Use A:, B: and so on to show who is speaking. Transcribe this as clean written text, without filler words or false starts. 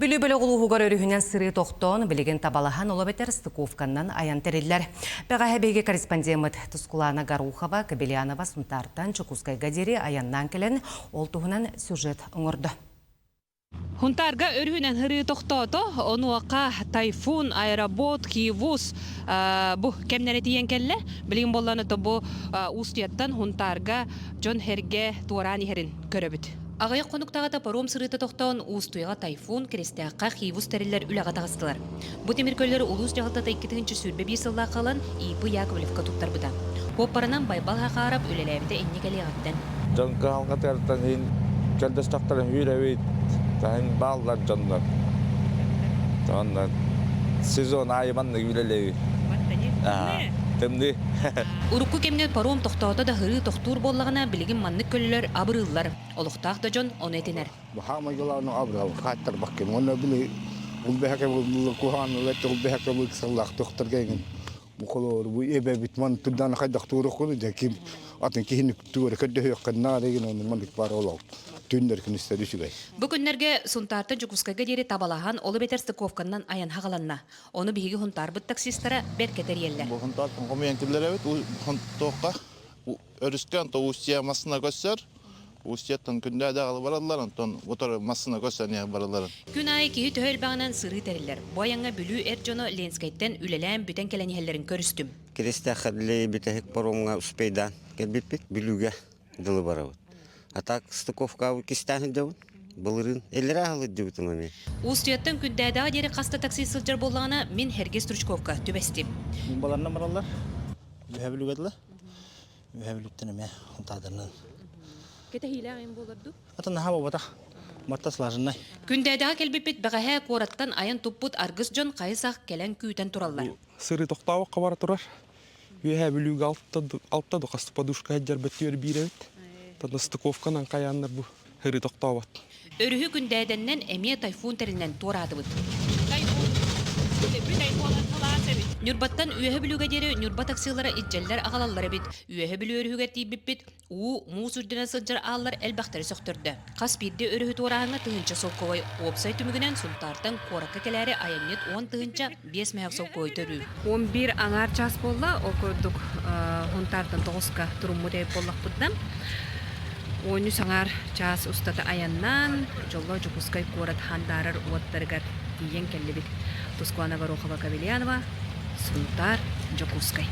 A: Бүлүү бөлөх улууһугар өрүһүнэн сырыы тохтоон, билигин табалаһан ол эбэтэр стыковканнан айан тэриллэр. Бэҕэһээ биһиги корреспондеммыт Тускулаана Горохова, Кобельянова Сунтаартан Дьокуускайга диэри айаннаан кэлэн, ол туһунан сюжет оҥордо.
B: Хунтаарга өрүһүнэн сырыы тохтоото, онуоха Тайфун, Аэробот, Киевус бу кэмнэрэ тиийэн кэллэ. Билигин буоллаҕына то бу Уустуйаттан Хунтаарга дьон-сэргэ туораан иһэрин көрөбүт. Аҕыйах хонуктааҕыта паром сырыыта тохтоон Уустуйаҕа Тайфун, Киристээххэ Хивус тэриллэр үлэҕэ таҕыстылар. Бу тимир көлөлөр улуус дьаһалтата 2021 сыллаахха ылан И.П. Яковлевка туттарбыта. Куоппарынан Байбал Хахаарап үлэлээбитэ инньэ кэлиэҕиттэн.
C: Дьон кыһалҕатыгартан иһин көрдөстөхтөрүн үүрэбит, таһын бааллар дьоннор. Онно сезон аайы маннык үлэлиибит. Тымныы.
B: Урукку кэмҥэ паром тохтоото да сырыы тохтуур буоллаҕына, билигин маннык көлөлөр абырыыллар. Олохтоох да дьон ону этинэр.
D: Хаамай главное абырал хааттарбаккын. Уонна били улбэһэкэ куһаҕан улбэһэкэ ыксаллаах тохторго эҥин бу холоор бу эбэбит ман турдаана хайдах туоруоххун дьэ ким атын киһини туора көрдөһүөххүн наада гин ону маннык баар олох түннэр күнүстэр үчүгэй.
B: Бу күннэргэ Сунтаартан Дьокуускайга диэри табалаһан, ол эбэтэр стыковканнан айан хаҕаланна. Ону биһиги Һунтаарбыт таксистара бэркэ тэрийэллэр.
C: Бу Һунтаартан хомуйан киллэрэбит. Туохха өрүскэ онто Устья массына көссөр. Устьяттан күндэ даҕалы бараллар, онтон утары массына көссөн бараллар.
B: Күн аайы киһи төһө элбэҕинэн сырыы тэриллэр. Бу айаҥҥа Бүлүү эр дьоно Ленскэйтэн үлэлээн бүтэн кэлэн иһэллэрин көрүстүм.
E: Киристээххэ бүтэһик паромҥа успейдаан кэлбиппит. Бүлүүгэ дылы барабыт. А так стыковкабыт кистээн сылдьабын. Былырыын эллэрэ аһылыддыбытым эмиэ.
B: Уустуйаттан Күндээдэҕэ диэри хаста такси сылдьар буоллаҕына, мин Һэргэ Стручковка түбэстим.
F: Баларынан бараллар. Үһэ Бүлүүгэ дылы. Үһэ Бүлүүттэн эмиэ Хунтаардарынан.
B: Кэтэһиилээх им буолар дуу?
F: Атын наһаа буолбатах. Матта слаженнай.
B: Күндээдэҕэ кэлбиппит бэҕэһээ куораттан айан туппут аргыс дьон хайы-сах кэлэн күүтэн тураллар.
G: Сырыы тохтообокко бара турар. Үөһээ Бүлүүгэ алта да хас подушка сылдьарбыт түөр биир эбит. Тана стыковканан хайааннар бу сырыы тохтообот.
B: Өрүһү Күндээдэннэн эмиэ тайфун тэринэн туораатыбыт. Ньурбаттан Үөһэ Бүлүүгэ диэри Ньурба таксилара илдьэллэр аҕалаллар эбит. Үөһэ Бүлүү өрүһүгэр тиийбиппит, Уу, муус үрдүнэн сылдьар ааллар элбэхтэри сөхтөрдө. Хас биирдии өрүһү туорааһыҥҥа тыһыынча солкуобай уопсай түмүгүнэн Сунтаартан куоракка кэлээри айанньыт 10 005 мөһөөх солкуобай төрүүр. 11 аҥаар чаас буолла, ол курдук Сунтаартан тоҕуска туруммут эбит буоллахпытына, 13 аҥаар чаас устата айаннаан, дьоллоох Дьокуускай куорат хандаарар уоттарыгар тиийэн кэллибит. Тускуана Горохова-Кобельянова, Сунтаар, Дьокуускай.